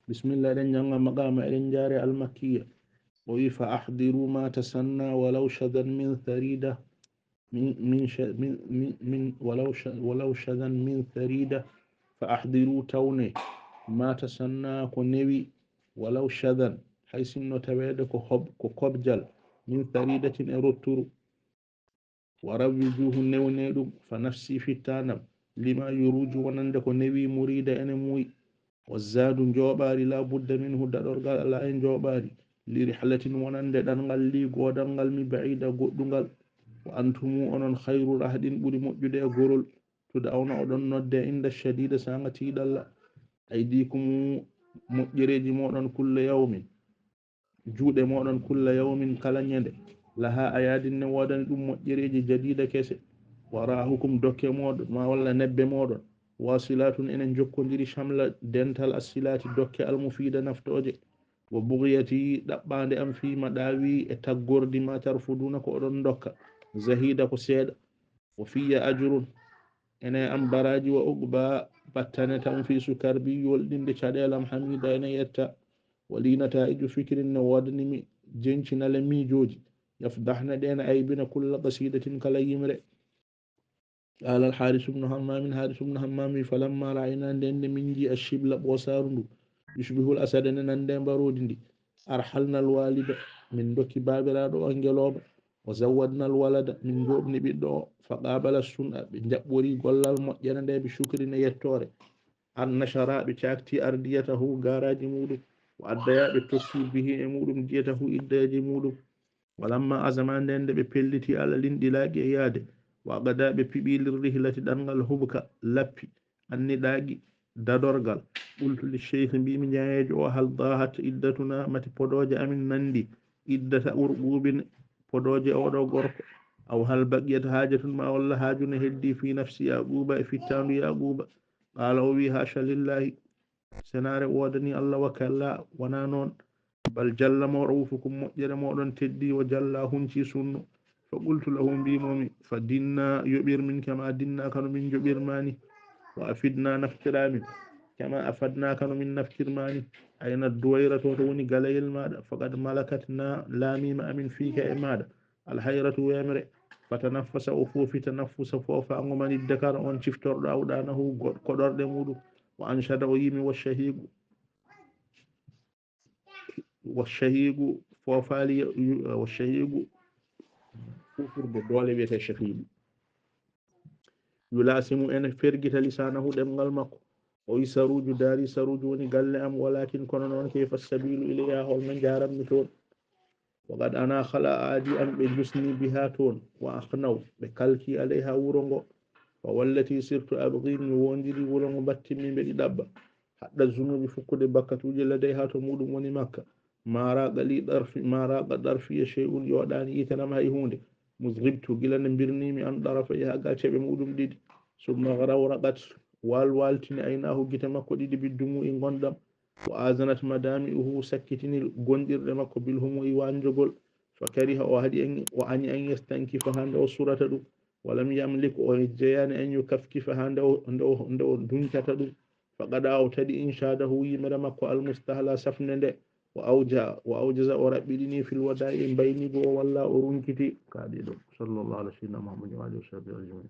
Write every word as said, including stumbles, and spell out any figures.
Bismillah, eɗen jannga maqama, eɗen jaare almakkiya. O wi, "Fa ahdiru ma tasanna walaw shadan min tharida." Min, min sha-, min, min, min, walaw sha-, walaw shadan min tharida. Fa ahdiru, tawne. Ma tasanna, ko newi. Walaw shadan, hay sinno taweede ko hob-, ko kobjal. Min tharidatin, e rotturu. Wa rawwijuhu, newne ɗum, fa nafsi, fittanam, lima yuruju, wonande ko newi murida ene muuyi. Wa zadu, njooɓaari, la budda minhu, daɗorgal alaa e njooɓaari, li rihlatin, wonande ɗanngal, li goodal ngal mi, baida, goɗɗungal. Wa antumu, onon, khayru rahdin, ɓuri moƴƴude e gorol, tud'awna, oɗon nodde, inda shadida, saanga tiiɗalla. Aydikum, moƴƴereeji mooɗon, kulla yawmin, juuɗe mooɗon, kulla yawmin, kala ñande, laha ayadin, ne woodani ɗum moƴƴereeji, jadida, kese. Wa rahukum, dokke mooɗon, ma walla nebbe mooɗon, wasilatun, ene njokkondiri, shamla, dental, assilaati, dokke, almufida, naftooje. Wa bughyati, ɗaɓɓaande am, fi ma ɗaawi, e taggordi ma, tarfuduna, ko oɗon dokka, zahida, ko seeɗa. Wa fiyya ajrun, ene am baraaji, wa uqba, battane tan, fi sukarbi, yolɗinde caɗeelam, hamida, ene yetta. Wa li nataiju fikrin, ne woodani mi jencinale miijooji, yafdahna, ɗe ene aybina, kulla qasidatin, kala yimre. Qala al Haris ibn Hammam, Haris ibn Hammam wi, falamma ra'ayna, nden nde min nji ashibla, ɓoosaaru ndu, yushbihul asada, ne nande mbaroodi ndi, arhalna al walida, min dokki baabiraaɗo o ngelooba, wa zawwadna al walada, min njoɓni ɓiɗɗo o, fa qabala sun'a, ɓe njaɓɓori gollal moƴƴere nde, bi shukrin, e yettoore. An nashara, ɓe caakti, ardiyatahu, garaaji muuɗum, wa addaya, ɓe tokki, bihi, e muuɗum, diyatahu, iddaaji muuɗum. Walamma azama, nden nde ɓe pelliti, ala linɗilaaqi, e yaade, wa aqada, ɓe piɓi, lirrihlati, ɗanngal, hubka, lappi, anniɗaaqi, dadorgal. Qultu li sheykh, mbiimi jaayeejo o, hal dahat iddatuna, mate podooje amin nanndi iddata urqubin, podooje oɗo gorko? Aw hal baqiyat hajatun, ma walla haaju ne heddi, fi nafsi Yaquba, e fittaandu Yaquba? Qala, o wi, hasha lillahi, senaare woodani Allah, wa kalla, wona noon. Bal jalla, mo ra'ufukum, moƴƴere mooɗon teddi, wa jalla, hunci sunnu. Fa qultu lahu, mbiimomi, fa dinna, yoɓir min, kama dinna, kano min njoɓirma ni. Wa afidna, naftira min, kama afadna, kano min naftirma ni. Ayna duwayra, to, to woni galayel maaɗa. Faqad malakat, na laamima amin, fiika, e maaɗa, al hayratu, wemre. Fa tanaffasa, o foofi, tanaffusa, foofaango, man iddakara, on ciftorɗo, awɗanahu, go-, koɗorɗe muuɗum. Wa anshada, o yimi, wa shahiqu, wa shahiqu, foofaali, yu-, wa shahiqu, fufirde doole wiyete shahiqu. Yulasimu, ene fergita, lisanahu, ɗemngal makko. O wi, saruju dari, saruju woni galle am, walakin, kono noon, kayfa sabilu ilayha, holno njaarammi toon? Wa qad ana khala aadi am, ɓe jusni, biha, toon, wa akhnaw, ɓe kalki, alayha, wuro ngo. Fa wallati sirtu abghi, mi wondiri wuro ngo mbattinmi mbeɗi ɗaɓɓa. Hadda zunubi, fukkude bakkatuuji, ladayha, to muuɗum woni Makka. Ma raqa li darfi, ma raqa darfiya shay'un, yoɗaani yitere am hay huunde. Muz ghibtu, gila nde mbirnimi, an darafayha, gal ceɓe muuɗum ɗiɗi. Summa ghrawraqat, wal waltini, aynahu, gite makko ɗiɗi, biddumu'i, ngonɗam. Wa azanat madami'uhu, sakkitini gonɗirɗe makko, bil humu'i, wanjogol. Fa kariha, o haɗi en, o añi, an yastankifa, haa nde o surata ɗum. Wa lam yamlik, o jeyaani, an yukafkifa, haa nde o, nde o, nde o duncata ɗum. Fa qada, o taɗi, inshadahu, yimre makko, al mustahla, safnde nde. Wa awja, wa awjaza, o raɓɓiɗini, fil wada'i, mbaynigu o, walla o runkiti. Kaaɗi ɗum. Sallallahu ala sayyidina Muhammadin wa alihi wa sahbihi ajma'in.